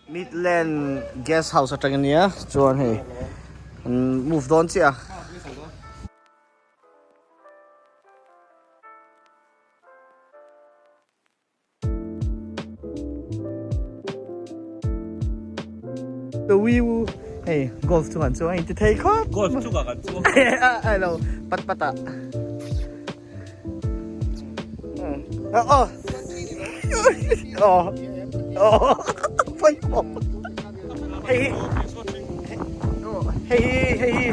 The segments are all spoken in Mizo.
Midland Guest House atang ania chuan hei an move dawn chiah a. The view hei golf chu kan chuang a inti thei khawp golf chu ka kan chuang a lo pat pat ah oh oh oh pawimawh hei hi hei hi hei hi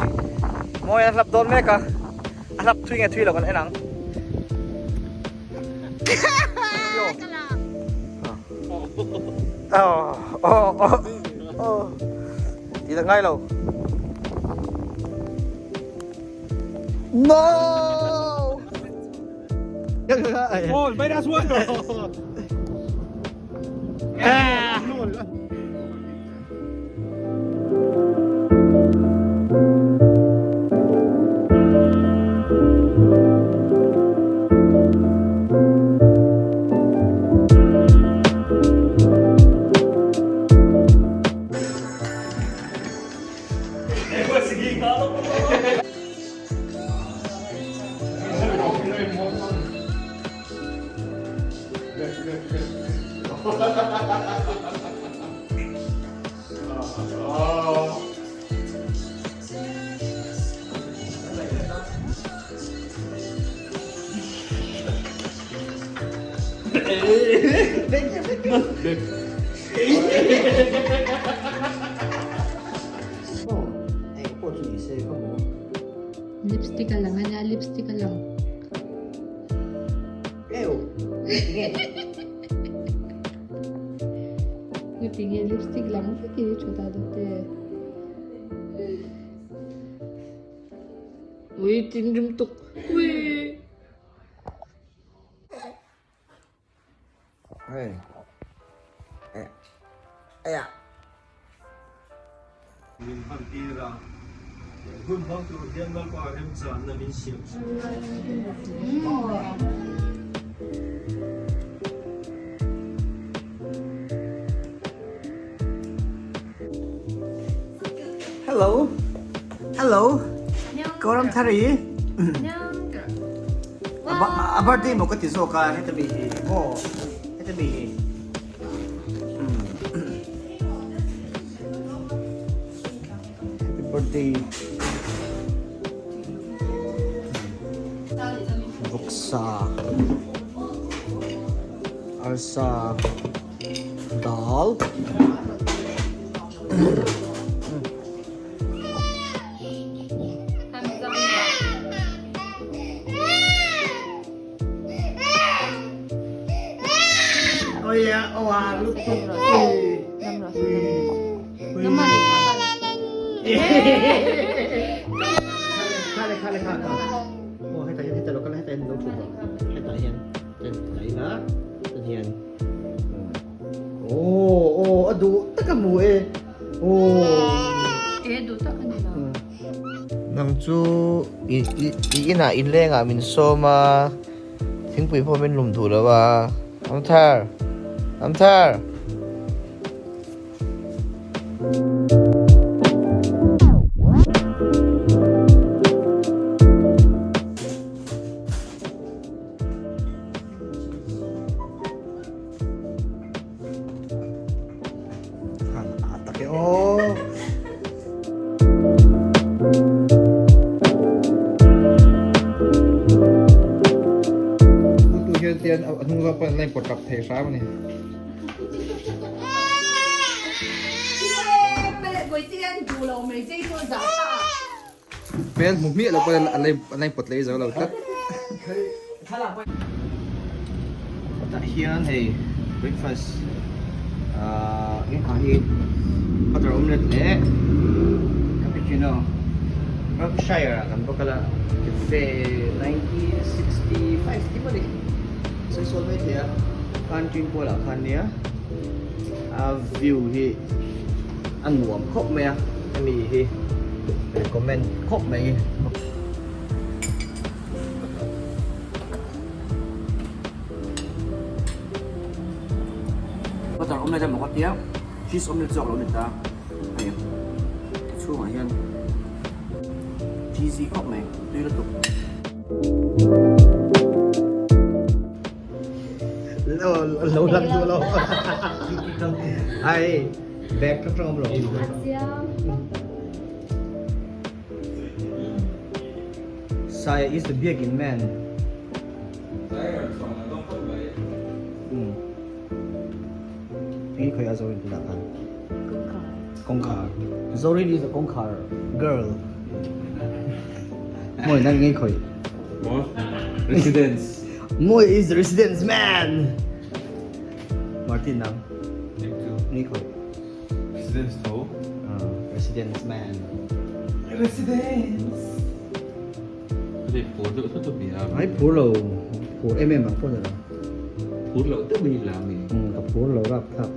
mawi a hlap dawn mek a a hlap thui nge thui lo kan en ang. Ti tak ngai lo. No! Oh, minus one. Lipstick a lang a nia lipstick a lang. Ngatinge lipstick lang vek i tha ta deuh te. Ui tin rim tuk. Ui. Hey. Aya. Min hman tir a, hun hmang tur hian Lalpa remchanna min siam sak. Hello. Hello. Koram thari. A birthday mo ka ti zawk a heta mi hi maw heta mi hi. Happy birthday. Vawksa. Arsa. Dal. Nang chu i inah inlengah min sawm a, thingpui pawh min lum duh lo a, Amthar! Amthar! Hmel hmu hmiah lo pawn an la inpawt lei zo lo tlat. Tah hian hei breakfast ahh engah hi butter omelette leh cappuccino Berkshire ah kan va kal a cafe 1965 tih maw ni sawi sawl mai thei a country kualah khan nia a view hi a nuam khawp mai a hemi hi recommend khawp mai. Butter omelette emaw ka tia Cheese omelette zawk lo ni ta hei a chhungah hian cheesy khawp mai tui lutuk. Lo lang duh lo ai bag ka tawng lo. Saya is the biakin man. Engin khawi a Zorin tunah khan? Kawngkhar. Kawngkhar. Zorin is a kawngkhar girl. Mawi nang engin khawi? Maw? Residence. Mawi is the residence man. Martin nang. Engin khawi? Residence tho. Residence man. Residence. Hei phur deuh thut a bia. Ai phur lo, phur em em ang pawh ni lo. Phur loh deuh hi la mi. Ka phur lo rap thlak.